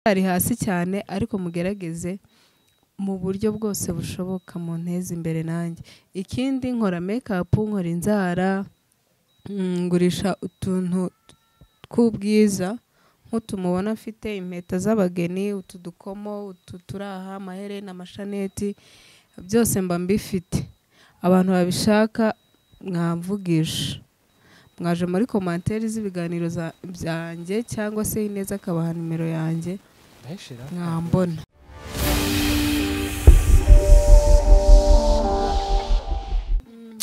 Ari hasi cyane, ariko mugerageze mu buryo bwose bushoboka mu nteze imbere nanjye. Ikindi, nkora makeup, nkora inzara, ngurisha utuntu tw'ubwiza nk'utu mubona mfite, impeta z'abageni, utu dukomo, utu turaha, amaherena, amashaneti, byose mba mbifite. Abantu babishaka mwamvugisha, mwaje muri commentaire z'ibiganiro byanjye, cyangwa se Ineza akabaha nimero yanjye. Ndayishira. Mwambona.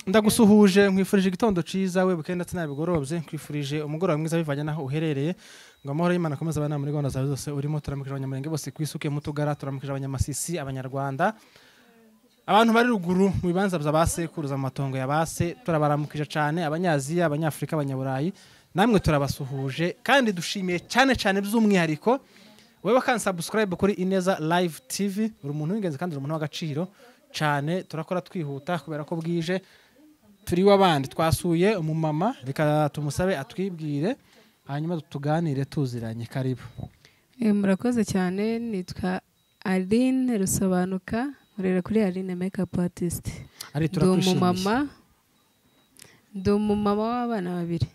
Ndagusuhuje, nkwifurije igitondo ciza, we bukeye ndetse nabigorobye, nkwifurije umugoroba mwiza bivanye naho uherereye, ngo amahoro y'Imana akomeze abana muri gahunda zawe zose urimo. Turamukije Abanyamurenge bose kwisuke mutugara, turamukije Abanyamasisi, Abanyarwanda, abantu bari ruguru mu bibanza bya basekuruza, mu matongo ya base, turabaramukije cyane. Abanyaziya, Abanyafurika, Abanyaburayi, namwe turabasuhuje kandi dushimiye cyane cyane by'umwihariko wowe wakanze subscribe kuri Ineza Live TV. Uri umuntu w'ingenzi kandi uri umuntu w'agaciro cyane. Turakora twihuta kubera ko bwije, turi w'abandi. Twasuye umumama, reka tumusabe atwibwire, hanyuma tuganire tuziranye. Karibu. Murakoze cyane. Nitwa Aline Rusobanuka, nkorera kuri Aline Makeup Artist. Ari Ndi turakwishimiye. umumama, ndi umumama w'abana babiri.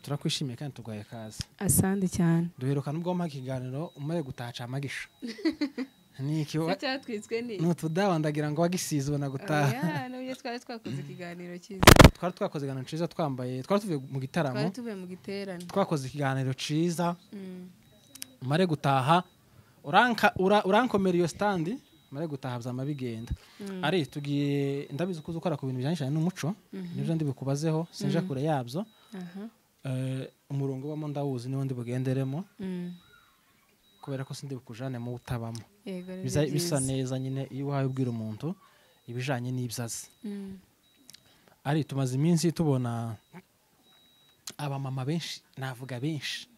Turakwishimiye kandi tuguhaye kaze. Asante cyane. Duheruka nubwo wampaye ikiganiro umaze gutaha camagisha ni iki Cyatwitswe ni ni utudawa, ndagira ngo wagisize ubona gutaha. Nubwo twari twakoze ikiganiro cyiza. Twari twakoze ikiganiro ciza twambaye, twari tuvuye mu gitaramo. Twari tuvuye mu giterane. Twakoze ikiganiro ciza mare gutaha, urankomera iyo standi, mare gutaha byama bigenda. Ari tugiye, ndabizi ko uzi ukora ku bintu bijyanye cyane n'umuco, nibyo ndi bukubazeho, sinja kure yabyo. Umurongo ubamo ndawuzi, niwo ndi bugenderemo kubera ko sindi bukujane mu utabamo. Yego, ni Bisa byiza. neza nyine iyo uhaye ubwira umuntu ibijanye n'ibyo azi. Ari tumaze iminsi tubona abamama benshi, navuga benshi,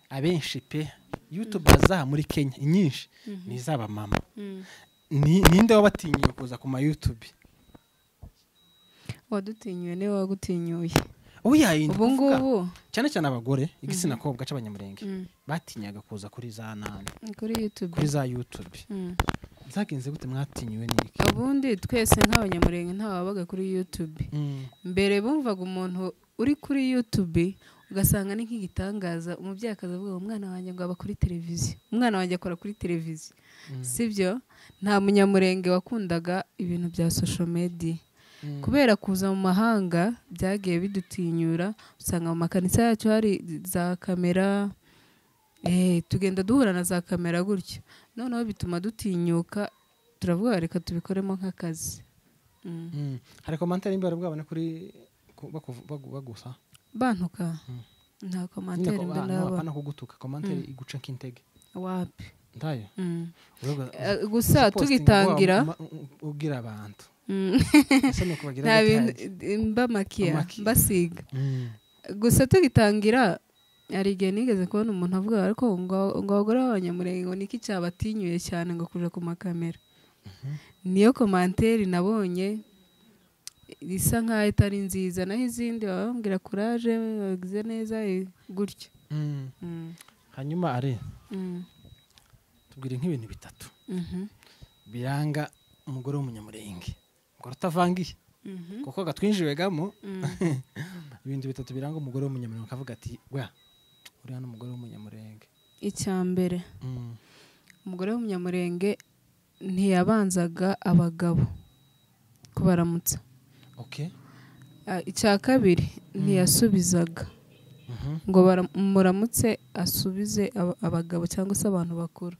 abenshi pe, YouTube zaha muri Kenya inyinshi ni iz'abamama. Ninde wabatinyiye kuza ku ma YouTube? Wadutinyuye niwe wagutinyuye. Oya, iyi ndi Ubu kuvuga ngubu cyane cyane abagore, igitsina kobwa c'Abanyamurenge batinyaga kuza kuri za nani, kuri YouTube. Kuri za YouTube. Byagenze gute? Mwatinyuwe n'iki? Ubundi twese nk'Abanyamurenge ntawabaga kuri YouTube. Mbere bumvaga umuntu uri kuri YouTube ugasanga ni nk'igitangaza, umubyeyi akaza avuga ngo umwana wanjye ngo aba kuri televiziyo, umwana wanjye akora kuri televiziyo. Sibyo? Nta Munyamurenge wakundaga ibintu bya social media. Kubera kuza mu mahanga byagiye bidutinyura, usanga mu makanisa yacu hari za kamera, tugenda duhura na za kamera gutyo, noneho bituma dutinyuka, turavuga reka tubikoremo nk'akazi. Hari commentaire imbere bwabone kuri bagusa? Bantuka? Nta Nyine commentaire mbi no, ndabona. Apana kugutuka, commentaire iguca nk'intege. Wapi. Ndayo. Gusa tugitangira ubwira abantu, ese ni ukubagira nta gute? bintu mbamakiya. Bamakiya. Mbasiga. Gusa tugitangira hari igihe nigeze kubona umuntu avuga, ariko ngo abagore b'Abanyamurenge ngo niki cyabatinyuye cyane ngo kuja ku makamera. Niyo commentaire nabonye isa nkaho itari nziza, naho izindi baba bambwira courage, bagize neza, gutyo. Hanyuma ari tubwire nk'ibintu bitatu biranga umugore w'Umunyamurenge, umugore utavangiye, kuko gatwinjiwegamo. Ibintu bitatu biranga umugore w'Umunyamurenge, akavuga ati we uriya ni umugore w'Umunyamurenge. Icya mbere, umugore w'Umunyamurenge ntiyabanzaga abagabo kubaramutsa. Icya kabiri, ntiyasubizaga ngo muramutse asubize abagabo cyangwa se abantu bakuru.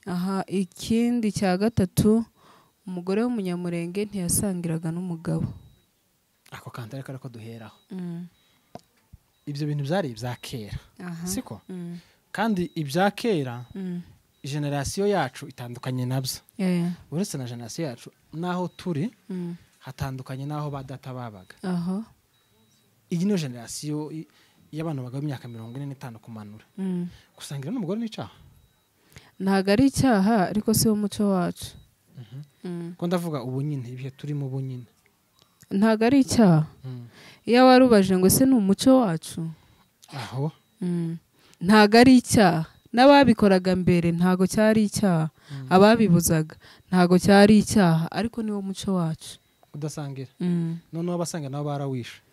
Aha, ikindi cya gatatu, umugore w'Umunyamurenge ntiyasangiraga n'umugabo. Ako kantu ariko duheraho. Ibyo bintu byari ibya kera, siko? Kandi ibya kera, génération yacu itandukanye nabyo. Uretse na génération yacu, n'aho turi hatandukanye n'aho ba data babaga. Iyi niyo génération y'abantu bagabo imyaka 45 kumanura. Gusangira n'umugore ni icyaha? Ntabwo ari icyaha, ariko si wo muco wacu. Ko ndavuga ubu nyine, ibihe turimo ubu nyine. Ntabwo ari icyaha. Iyo warubaje ngo ese ni umuco wacu? Aho. Ntabwo ari icyaha. N'ababikoraga mbere ntago cyari icyaha, ababibuzaga ntago cyari icyaha, ariko niwo muco wacu kudasangira. Noneho abasangira nabo barawishe.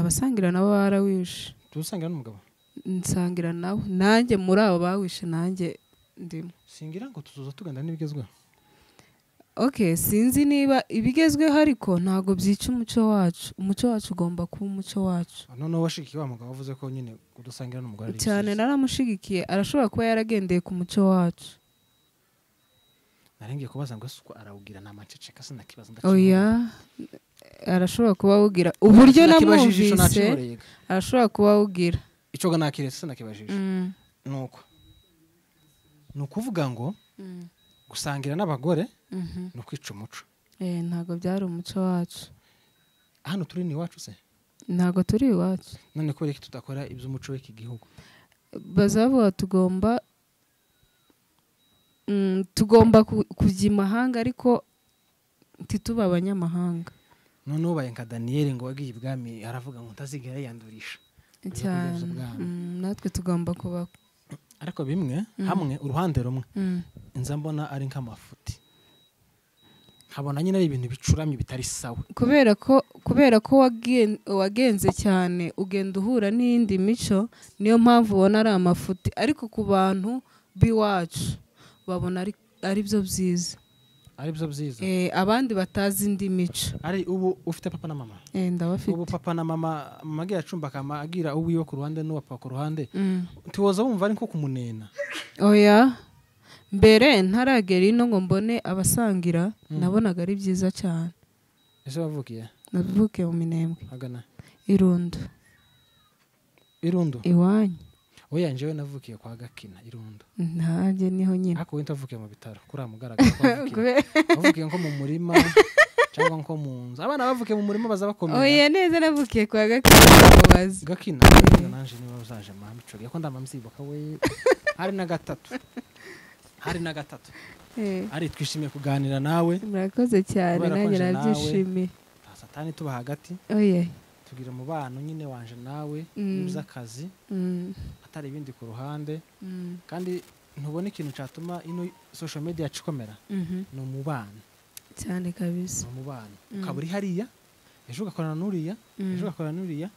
Abasangira nabo barawishe. Tusangira n'umugabo? Nsangira nawe, nanjye muri abo bawishe nanjye ndimo. Singira ngo tuzoza tuganda n'ibigezweho. Okay, sinzi niba ibigezweho ariko ntago byica umuco wacu. Umuco wacu ugomba kuba umuco wacu. Noneho washigikiye wa mugabo wavuze ko nyine kudasangira n'umugore ari cyane? Naramushigikiye, arashobora kuba yaragendeye ku muco wacu. Narengiye kubaza ngo ese uko arawugira namaceceka sinakibaza ndakibona. Oya, arashobora kuba awugira uburyo namwumvise, arashobora kuba awugira. Icoga nakiretse sinakibajije. Nuko nukuvuga ngo gusangira n'abagore no kwica umuco. Ntago byari umuco wacu. Hano turi ni iwacu se? Ntago turi iwacu. None kubera iki tudakora iby'umuco w'iki gihugu? Bazavuga tugomba kujya imahanga ariko ntituba abanyamahanga. None ubaye nka Daniel ngo wagiye ibwami aravuga ngo ntazigera yandurisha. Cyane. Natwe tugomba kuba ariko bimwe hamwe uruhande rumwe inza mbona ari nk'amafuti, nkabona nyine ari ibintu bicuramye bitari sawa. Kubera ko wagenze cyane ugenda uhura n'indi mico, niyo mpamvu ubona ari amafuti, ariko ku bantu biwacu babona ari byo byiza. Ari byo byiza. Abandi batazi indi mico. Ari ubu ufite papa na mama? Ndabafite. Ubu papa na mama mama agira acumba kama agira uwiwe ku ruhande n'uwa papa ku ruhande. Ntiwoza wumva ari nko kumunena? Oya. Mbere ntaragera ino ngo mbone abasangira, nabonaga ari byiza cyane. Ese wavukiye? Navukiye mu Minembwe. Agana? Irundo. Irundo? Iwanyu. Oya, njewe navukiye kwa Gakina Irundo. Ntaje niho nyine. Ariko we ntavukiye mu bitaro kuri amugaragara ko wavukiye. Wavukiye nko mu murima cyangwa nko mu nzu. Abana bavukiye mu murima baza bakomera. Oya, neza navukiye kwa Gakina bazi. Gakina nanje niba uzaje mama ico yako ndamamzibuka we. Hari na gatatu. Hari na gatatu. Ari twishimiye kuganira nawe. Murakoze cyane, nanjye nabyishimiye. Satani tuba hagati. Oya. Tugira umubano nyine wanje nawe n'akazi atari ibindi ku ruhande. Kandi ntubona ikintu cyatuma ino social media cikomera no mubano cyane kabisa. No mubano ukaba uri hariya ejo ugakorana n'uriya, ejo ugakorana n'uriya,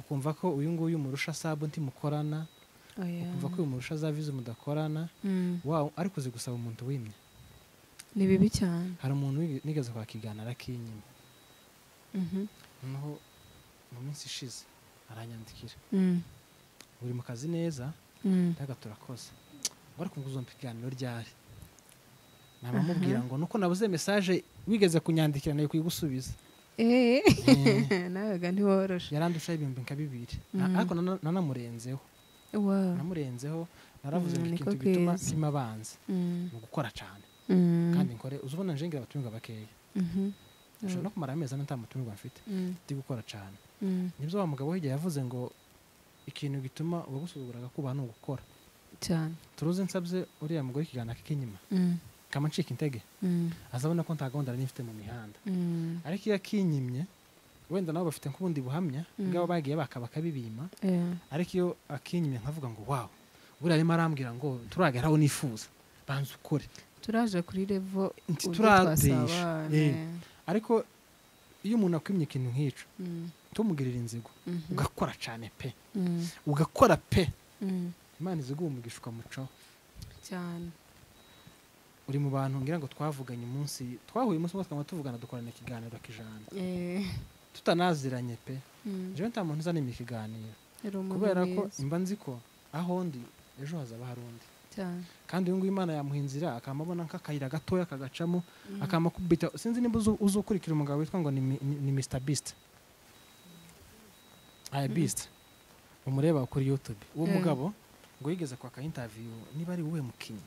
ukumva ko uyu nguyu murusha sabu ntimukorana, ukumva ko uyu murusha za vizu mudakorana. Wow, ariko uzi gusaba umuntu wimye ni bibi cyane. Hari umuntu nigeze kwakigana arakinyima. Noneho mu minsi ishize aranyandikira. Uri mu kazi neza, ndaga turakoze. Ngo ariko nguzo mpiganiro ryari. Namamubwira ngo nuko nabuze message wigeze kunyandikira nayo kuyigusubiza. Nawe ga ntiworoshe. Yarandusha ibihumbi nka 2. Ariko nanamurenzeho. Namurenzeho naravuze ngo ikintu bituma sima banze. Mu gukora cyane. Kandi nkore uzubona njengira abatumirwa bakeya. Ushobora no kumara amezi ane nta mutumirwa mfite. Ndi gukora cyane. Nibyo wa mugabo hirya yavuze ngo ikintu gituma ubagusuzuguraga kuba no gukora cyane. Turuze nsabye uriya mugore kigana kikinyima. Kama ncika intege. Azabona ko nta gahunda nari mfite mu mihanda. Ariko iyo akinyimye wenda nabo bafite nk'ubundi buhamya ngabo bagiye bakabakabibima. Ariko iyo akinyimye nkavuga ngo wow, buriya arimo arambwira ngo turagera aho nifuza. Banza ukore. Turaje kuri level turadisha. Ariko iyo umuntu akwimye ikintu nk'ico tumugirira inzigo ugakora cyane pe. Ugakora pe. Imana iziguha umugisha ukamucaho cyane. Uri mu bantu ngira ngo twavuganye umunsi twahuye umunsi umwe twama tuvugana dukorana ikiganiro kijana. Tutanaziranye pe. Jewe nta muntu uzanima ikiganiro. Kubera ko imba nzi ko aho ndi ejo hazaba hari undi. Cyane. Kandi uyu nguyu Imana yamuhinzira akamabona nk'akayira gatoya kagacamo akamakubita. Sinzi nimba uzukurikira umugabo witwa ngo ni Mr Beast. Ay Beast. Umureba kuri YouTube. Uwo mugabo ngo yigeze kwaka interview niba ari uwe mukinyi.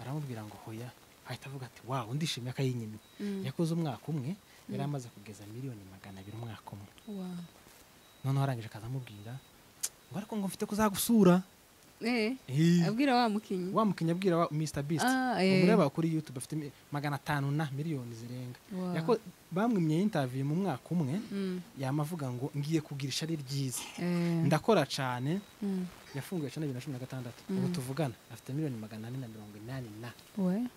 Aramubwira ngo hoya, ahita avuga ati wow, ndishimye akayinyimye. Yakoze umwaka umwe yari amaze kugeza miliyoni 200 umwaka umwe. Wow. Noneho arangije akazamubwira ngo ariko ngo mfite kuzagusura. Abwira wa mukinyi. Wa mukinyi abwira wa Mr Beast. Umureba kuri YouTube afite 500 na miliyoni zirenga. Yako bamwimye interview mu mwaka umwe yamavuga ngo ngiye kugira ishari ryiza. Ndakora cyane. Yafunguye channel 2016. Ubu tuvugana afite miliyoni 480 na. We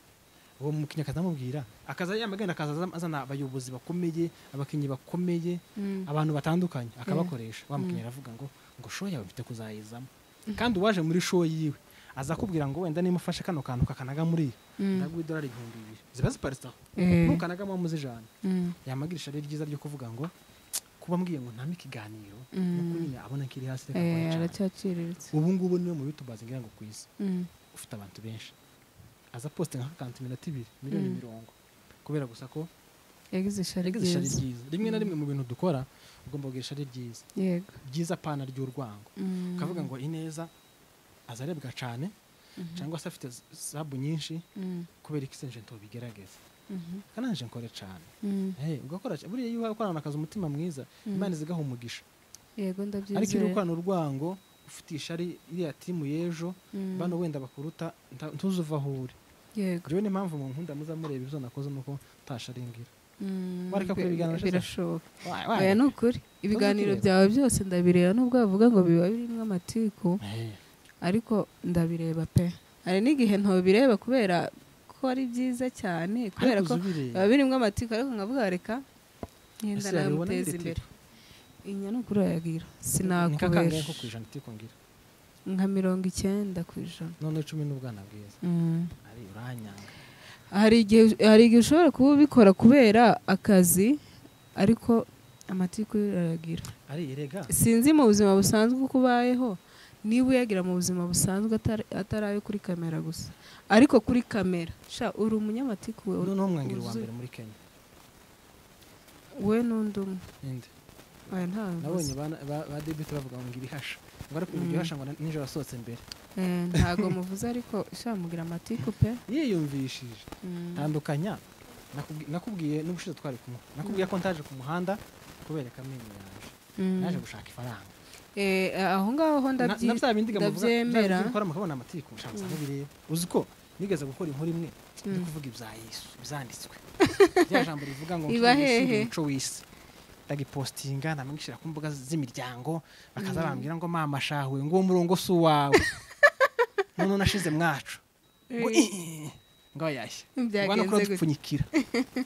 uwo mukinnyi akazamubwira akaza yamagana akaza azana abayobozi bakomeye, abakinnyi bakomeye, abantu batandukanye akabakoresha. Wa mukinnyi aravuga ngo show yawe mfite kuzayizamo. Kandi uwaje muri show yiwe aza kubwira ngo wenda nimufashe kano kantu kakanaga muri ndaguha $2000 ziba ziparitse aho nukanagamo muzijana. Yamagirisha rero ryiza ryo kuvuga ngo kuba mbwiye ngo ntame ikiganiro nuko nyine abona kiri hasi reka aracyaciriritse. Ubu ngubu niwe mu YouTubers ngira ngo kwisi ufite abantu benshi aza posting nka kantu minota 2 miliyoni 40 kubera gusa ko yagize ishari ryiza. Rimwe na rimwe mu bintu dukora ugomba kugira ishari ryiza. Yego ryiza pana ry'urwango. Kavuga ngo ineza azarebwa cyane cyangwa se afite sabu nyinshi kubera iki senje ntobigerageza. Kananje nkore cyane. Ugakora buriya iyo ukorana akazi umutima mwiza Imana izigaho umugisha. Yego ndabyizeye. Ariko iyo ukorana urwango ufite ishari iriya timu yejo bano wenda bakuruta ntuzuva aho uri. Yego. Jewe ni impamvu mu nkunda muzamureba ibyo nakoze nuko tasharingira. Bareka kuri ibiganiro birashoboka. Oya nukuri ibiganiro byawe byose ndabireba nubwo bavuga ngo biba birimo amatiku. Ariko ndabireba pe. Hari n'igihe ntobireba kubera ko ari byiza cyane kubera ko biba birimo amatiku ariko nkavuga reka ngenda namuteza imbere. Inya no kurayagira sinakubesha. Nka ku ijana tiku ngira. Nka 90%. None 10 n'ubwana bwiza. Ari uranyanga. Hari igihe ushobora kuba ubikora kubera akazi ariko amatiku urayagira. Ari irega. Sinzi mu buzima busanzwe uko ubayeho niba uyagira mu buzima busanzwe atari ayo kuri kamera gusa. Ariko kuri kamera sha uri umunyamatiku we. Noneho mwangira uwa mbere muri Kenya. We n'undi umwe. Inde. Oya nta. Nabonye ba debite bavuga ngo ibihasha. Ngo ariko ibihasha ngo nijoro asohotse mbere. Ntago muvuze ariko sha mugira amatiku pe. Yiyumvishije. Tandukanya nakubwiye n'ubushize twari kumwe. Nakubwiye ko ntaje ku muhanda kubereka amenyo yanje. Naje gushaka ifaranga. Aho ngaho ndabyemera. Gukora mukabona amatiku sha mubireba. Uzi ko nigeze gukora inkuru imwe ndi kuvuga ibya Yesu byanditswe. Rya jambo rivuga ngo umuco w'isi. Ndagipostinga namwishira ku mbuga z'imiryango bakaza bambwira ngo mama shahuwe ngo umurongo si uwawe. None nashize mwacu. Ngo ngo yashye. Ngo no dupfunyikira.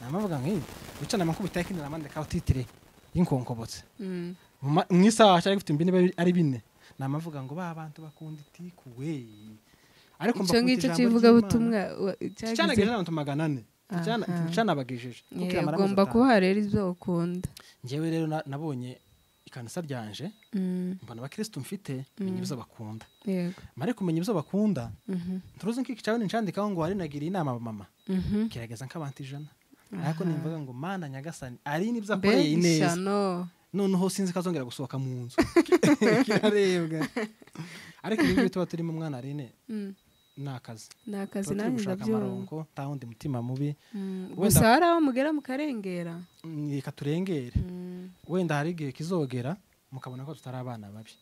Namavuga nki gucana amakubita yakindi namandika utitire y'inkonkobotse. Mu isaha cyari gufite imbine ari bine. Namavuga ngo ba bantu bakunda itiku we. Ariko mba ngicyo kivuga butumwa cyanageje abantu 400. Cyana bagejeje. Ugomba kuba rero ibyo ukunda. Njyewe rero nabonye ikanisa ryanje mbona abakristo mfite menya ibyo bakunda. Yego. Mare kumenya ibyo bakunda. Nturuzi nk'iki cyawe ncandikaho ngo ari nagira inama mama. Kirageza nk'abantu 100. Ariko nimvuga ngo mana nyagasani ari nibyo akoreye ineza. Noneho sinzi kazongera gusohoka mu nzu. Kirarebwa. Ariko ibi tuba turi mu mwana Aline. Nakazi. Nakazi nanjye ndabyumva. Nta wundi mutima mubi. Gusa hari aho mugera mukarengera. Reka turengere. Wenda hari igihe kizogera mukabona ko tutari abana babi.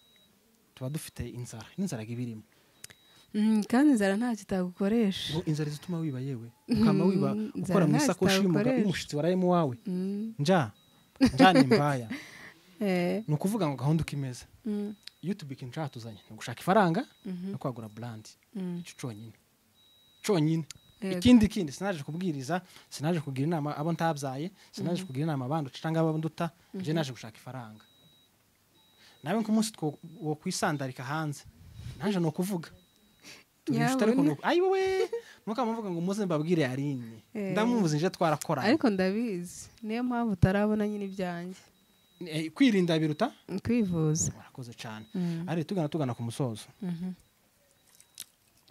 Tuba dufite inzara. Inzara ibirimo. Kandi inzara nta kitagukoresha. Inzara izituma wiba yewe. Ukama wiba ukora mu isakoshi y'umushitsi warayemo wawe. Nja. Nja ni mbaya. Ni ukuvuga ngo gahunda uko imeze. YouTube ikintu cyatuzanye ni gushaka ifaranga no kwagura brand. Icyo cyonyine. Cyonyine. Ikindi sinaje kubwiriza, sinaje kugira inama abo ntabyaye, sinaje kugira inama abandi cyangwa abo nduta, nje naje gushaka ifaranga. Nawe nk'umunsi wo kwisandarika hanze. Naje no kuvuga. Ayi wowe mukamuvuga ngo muze mbabwire Aline. Ndamuvuze nje twarakoranye. Ariko ndabizi. Niyo mpamvu utarabona nyine ibyanjye. Kwirinda biruta kwivuza. Murakoze cyane. Ari tugana ku musozo.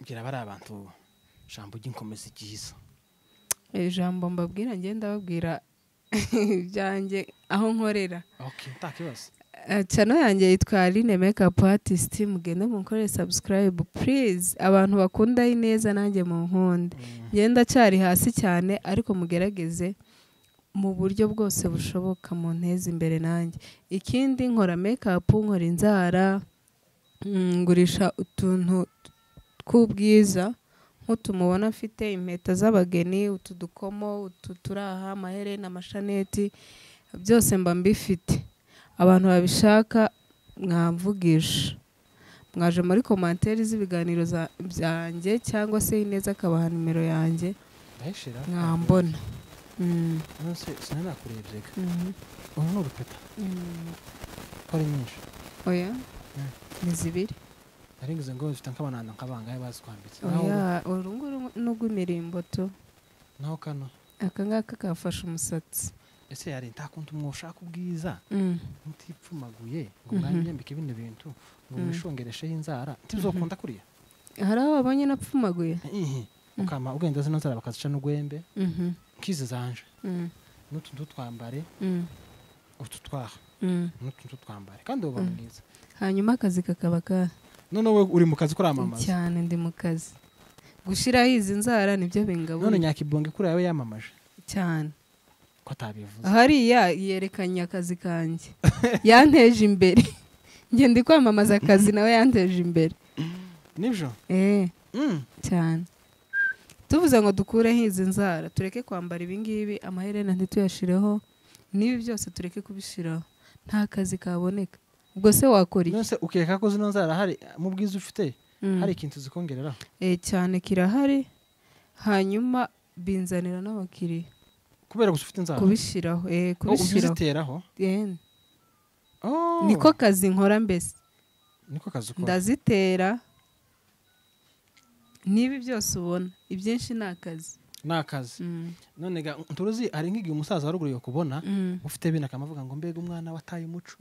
Ngira bari abantu jambo ry'inkomezi ryiza. Ijambo mbabwira nge ndababwira ibyanjye aho nkorera. Okay, nta kibazo. Channel yanjye yitwa Aline Makeup Artist, mugende munkore subscribe please. Abantu bakunda ineza nanjye mu nkunde. Ngenda cyari hasi cyane ariko mugerageze mu buryo bwose bushoboka mu nteze imbere nanjye. Ikindi nkora makeup, nkora inzara, ngurisha utuntu tw'ubwiza nk'utumubona mfite impeta z'abageni, utu dukomo, utu turaha, amaherena, amashaneti, byose mba mbifite. Abantu babishaka mwamvugisha. Mwaje muri commentaire z'ibiganiro byanjye cyangwa se Ineza akabaha nimero yanjye ndayishira mwambona. Nonse sinanakurebye ga. Uru ni urupeta. Ko ari nyinshi. Oya. Ni zibiri. Naringize ngo zifite nk'abananda nk'abangahe bazikwambitse. Oya, uru nguru n'ugw'imirimbo to. Naho kano. Aka ngaka kafashe umusatsi. Ese yari ntakuntu mwoshaka ubwiza mutipfumaguye ngo mwanyambike bino bintu ngo mwishongeresheho inzara ntibizokunda kuriya. Hari aho babonye napfumaguye. Ukama ugenda zino nzara bakazica n'ugwembe. Nkizi zanje. N'utu twambare. Utu twaha. N'utu twambare kandi uba mwiza. Hanyuma akazi kakaba ka. None wowe uri mu kazi kuramamaza. Cyane ndi mu kazi. Gushiraho izi nzara nibyo bingabura. None Nyakibonge kuri yawe yamamaje. Cyane. Ko atabivuze. Hariya yerekanye akazi kanjye. Yanteje imbere. Nge ndi kwamamaza akazi nawe yanteje imbere. Nibyo? Cyane. Tuvuze ngo dukureho izi nzara, tureke kwambara ibi ngibi, amaherena ntituyashireho, n'ibi byose tureke kubishiraho. Nta kazi kaboneka. Ubwo se wakora iki? None ukeka ko zino nzara hari mu bwiza ufite hari ikintu zikongerera? Cyane kirahari. Hanyuma binzanira n'abakiriya. Kubera gusa ufite inzara? Kubishiraho, kubishiraho. Uziteraho? Niko kazi nkora mbese. Niko kazi ukora. Ndazitera. Nibi byose ubona, ibyinshi ni akazi. Ni akazi. None ga nturuzi hari nk'igihe umusaza waruguru yo kubona ufite bina akamavuga ngo mbega umwana wataye umuco.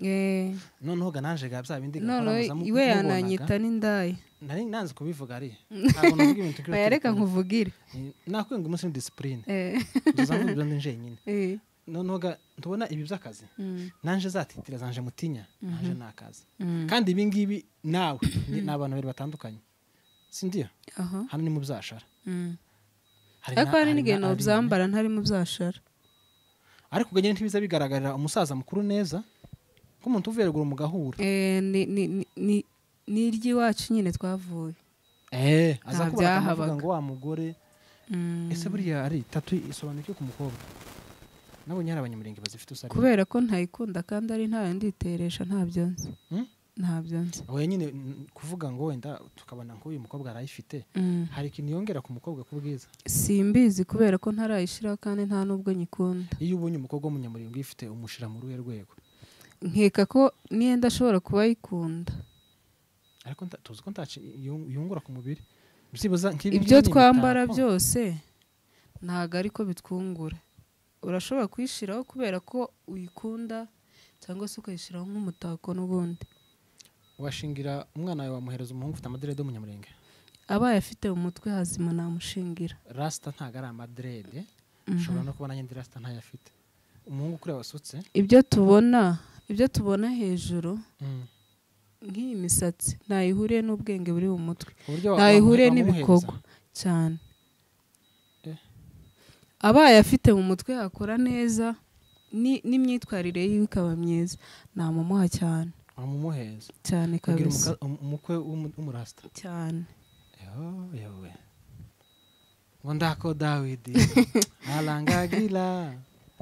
Noneho ga nanje ga bya bindi gakora iwe yananyita n'indayi. Nari nanze kubivuga ari. Ntabwo navuga ibintu kuri. Bayareka nkuvugire. Nakwenga umunsi ni discipline. Nzavuga ibyo ndi njenyine. Noneho ga ntubona ibi by'akazi. Nanje zatitira zanje mutinya, nanje nakazi. Kandi ibi ngibi nawe ni abantu babiri batandukanye. Sindiyo? Hano ni mu byashara. Ariko hari n'igihe nobyambara ntari mu byashara. Ariko uganye ntibiza bigaragarira umusaza mukuru neza ko umuntu uvuye ruguru mugahura. Ni iry'iwacu nyine twavuye. Aza kubona akavuga ngo wa mugore. Ese buriya ari tatu isobanuye ku mukobwa? Nabonye hari abanyamurenge bazifite usari. Kubera ko ntayikunda kandi ari ntayo nditeresha ntabyo nzi. Ntabyo nzi. Oya nyine kuvuga ngo wenda tukabona ko uyu mukobwa arayifite, hari ikintu yongera ku mukobwa ku bwiza. Simbizi kubera ko ntarayishira kandi nta nubwo nyikunda. Iyo ubonye umukobwa w'umunyamurenge uyifite umushira mu ruhe rwego? Nkeka ko niyenda ashobora kuba ayikunda. Ariko tuzi ko ntaci yungura ku mubiri. Byibuza nk'ibi ibyo twambara byose ntago ariko bitwungura. Urashobora kuyishiraho kubera ko uyikunda cyangwa se ukayishiraho nk'umutako n'ubundi. Washingira umwana wawe wamuhereza umuhungu ufite amadirede w'umunyamurenge? Abaye afite umutwe hazima namushingira. Rasta ntago ari amadirede, ushobora no kubona nyindi rasta ntayafite. Umuhungu kuri wasutse. Ibyo tubona hejuru nk'iyi misatsi ntayihuriye n'ubwenge buri mu mutwe. Ntayihuriye n'ibikorwa cyane. Abaye afite mu mutwe akora neza n'imyitwarire yiwe ikaba myiza namumuha cyane. Amumuheza cyane kabisa. Umukwe w'umurasta cyane. Yowe ngo ndako Dawidi alangagila.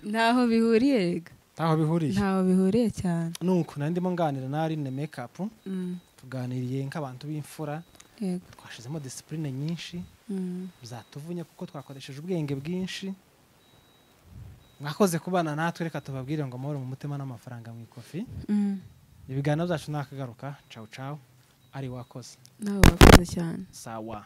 Ntaho bihuriye rega. Ntaho bihuriye. Ntaho bihuriye cyane. Nuko nandimo nganira na Aline Makeup tuganiriye nk'abantu b'imfura. Twashizemo discipline nyinshi bizatuvunye kuko twakoresheje ubwenge bwinshi. Mwakoze kubana natwe, reka tubabwire ngo amahoro mu mutima n'amafaranga mu ikofi. Ibiganiro byacu nakagaruka. Ciao ciao. Ari wakoze. Nawe wakoze cyane. Sawa.